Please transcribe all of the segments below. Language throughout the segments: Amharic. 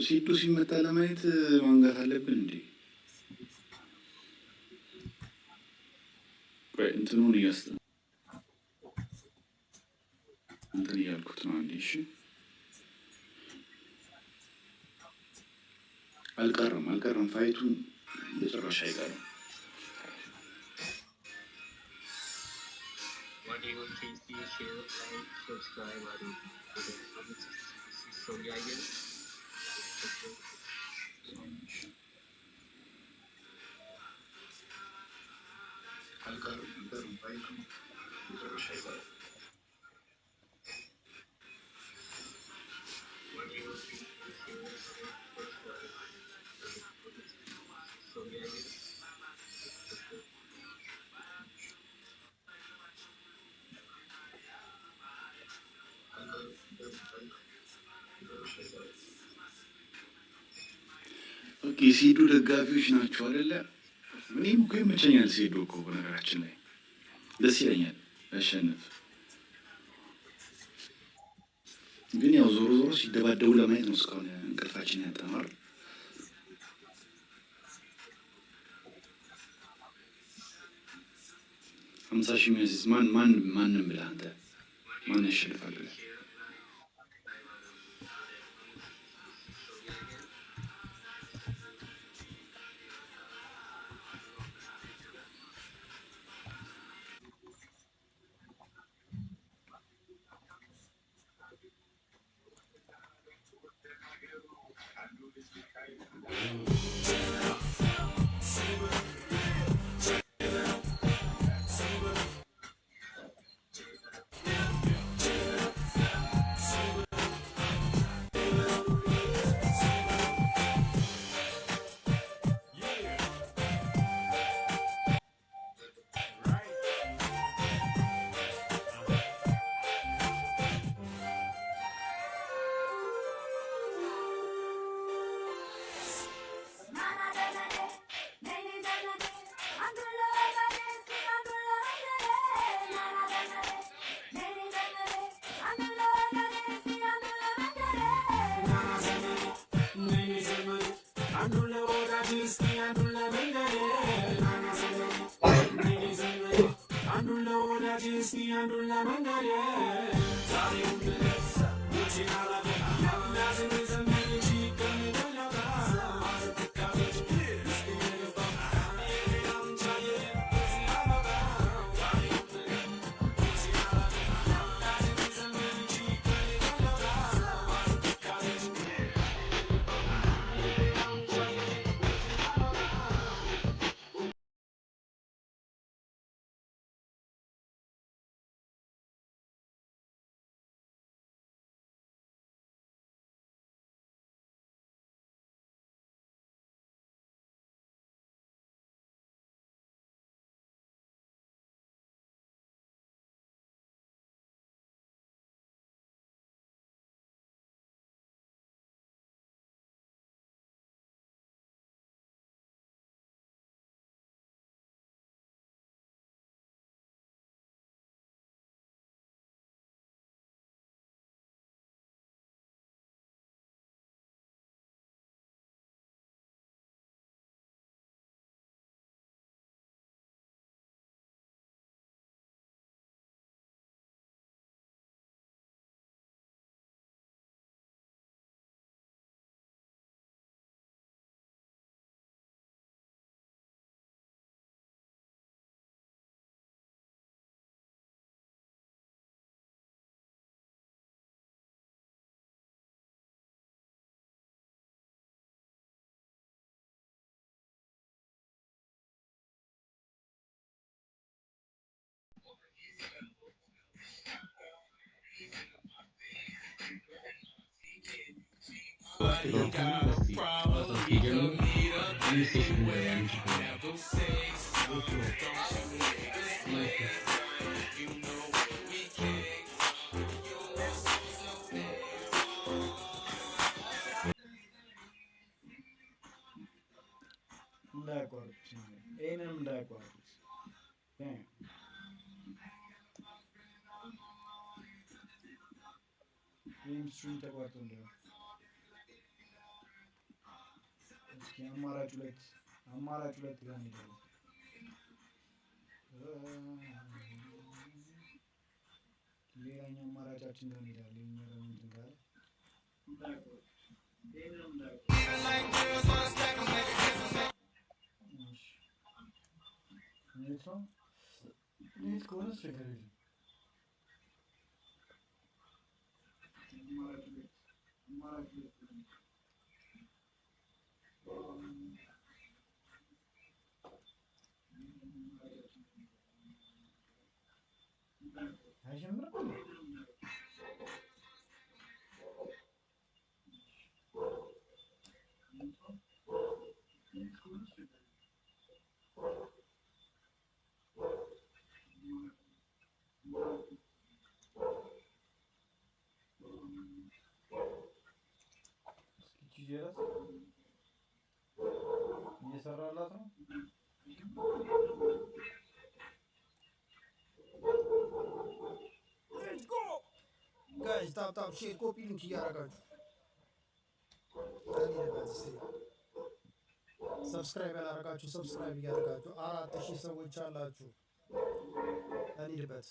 ሲዱ ሲመታ ለማየት ማንጋት አለብን እንዴ? ቆይ እንትኑን እንትን እያልኩት ነው። አንዴ እሺ፣ አልቀረም አልቀረም፣ fight ኡን በጭራሽ አይቀርም። Share, like, subscribe አድርጉ። ወደ 566 ሰው እያየ ነው። አልቀርም አልቀርም፣ fight ኡን በጭራሽ አይቀርም። ሰው እያየ ነው። Okay፣ ሲዱ ደጋፊዎች ናቸው አይደለ? እኔም እኮ ይመቸኛል ሲዱ እኮ፣ በነገራችን ላይ ደስ ይለኛል ያሸንፍ። ግን ያው ዞሮ ዞሮ ሲደባደቡ ለማየት ነው እስካሁን እንቅልፋችን ያጠማር። 50,000 የሚያስይዝ ማን ማን ማንም ብለህ አንተ ማን ያሸንፋል ብለህ? እንዳያቋርጡት፣ ይህንንም እንዳያቋርጡት። ይህም stream ተቋርጦ እንዲሆን። እስኪ አማራጭ ሁለት ጋር እንሄዳለን። ሌላኛው አማራጫችን ጋር እንሄዳለን። ይኸኛው ደግሞ እንትን ካለ እሺ፣ net ነው። Net ከሆነ ችግር የለም። አማራጭ ሁለት አይጀምርም እንዴ? እስኪ ጀለስ እየሰራላት ነው። Let's go guys፣ tap tap፣ share፣ copy link እያደረጋችሁ እንሂድበት እስቲ። Subscribe ያላደረጋችሁ subscribe እያደረጋችሁ፣ 4000 ሰዎች አላችሁ። እንሂድበት።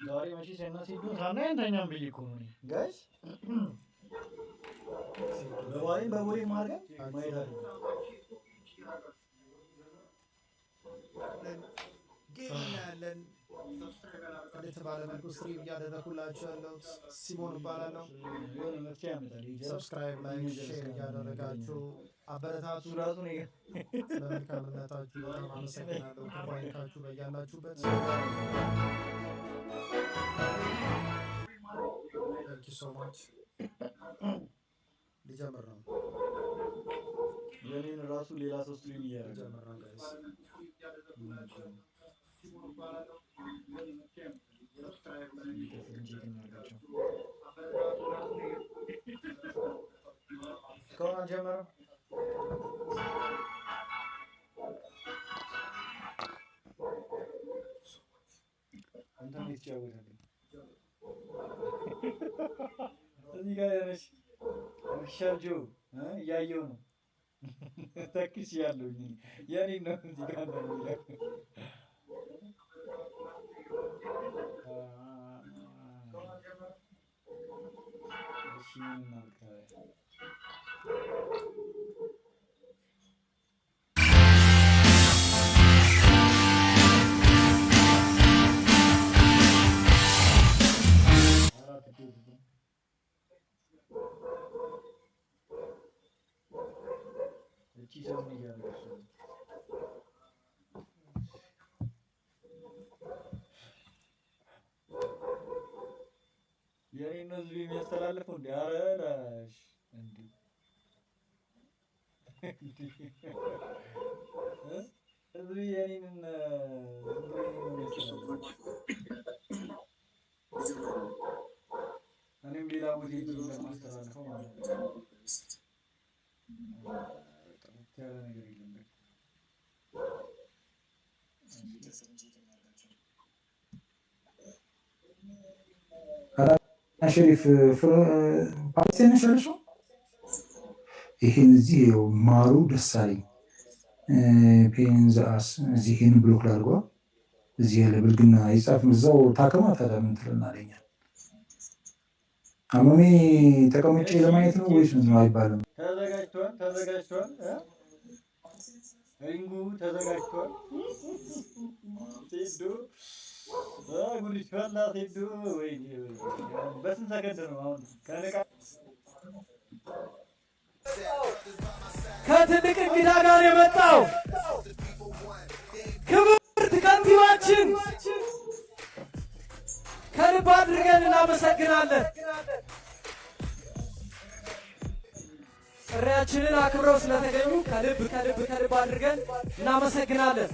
ዛሬ መቼስ የእነ ሴዶን ሳናይ አንተኛም ብዬ እኮ ነው እኔ guys። በባሌም በቦሌም አድርገን ማየት አለብን። Game እናያለን። እንደተባለ መልኩ stream እያደረኩላችሁ ያለሁት ሲሞን እባላለሁ። የሆነ መፍትሄ ያመጣል። ይሄ ጀለስ Subscribe፣ like፣ share እያደረጋችሁ አበረታቱ። እሱ ራሱ ነው። ለመልካምነታችሁ በጣም አመሰግናለሁ። ክፉ አይንካችሁ በያላችሁበት። Thank you so much። ሊጀምር ነው። የኔን ራሱ ሌላ ሰው stream እያደረገ ነው። ሊጀምር ነው guys። ይከፍል check እናድርጋቸው። እስካሁን አልጀመረም። እንትን የተጫወተብኝ እዚህ ጋር የሆነች official ጆ እያየው ነው። ተክሽ ያለው የኔ ነው እዚህ ጋር እንትን የሚለው። እሺ፣ ምን እናድርግ ታዲያ? አራት እኮ። እቺ ሰው ምን እያደረገች ነው? የኔን ነው ህዝብ የሚያስተላልፈው እንዴ? ኧረ ላሽ እንዴ እንዴ እ? ህዝብ የኔን ዝም ብሎ የኔን ነው የሚያስተላልፈው። እኔም ሌላ ቦታ ሄጄ እንደማስተላልፈው ማለት ነው። ጥርት ያለ ነገር የለም። በቃ ሸሪፍ ፓለስታይን ነሽ ያለሽው? ይሄን እዚህ ይኸው ማሩ ደሳለኝ ፔንዛስ እዚህ ይሄን block ላድርጓ። እዚህ ያለ ብልግና ይጻፍ እዛው ታከማ። ታዲያ ምን ትለናለኛ? አመሜ ተቀምጬ ለማየት ነው ወይስ ምንድን ነው አይባልም። ተዘጋጅቷል፣ ተዘጋጅቷል እ? Ring ኡ ተዘጋጅቷል። ሴዶ ጉድ ፈላ ሴዶ። ወይኔ ወይኔ! በስንት ሰከንድ ነው አሁን ከንቃ ከትልቅ እንግዳ ጋር የመጣው ክብርት ከንቲባችን ከልብ አድርገን እናመሰግናለን። ጥሪያችንን አክብረው ስለተገኙ ከልብ ከልብ ከልብ አድርገን እናመሰግናለን።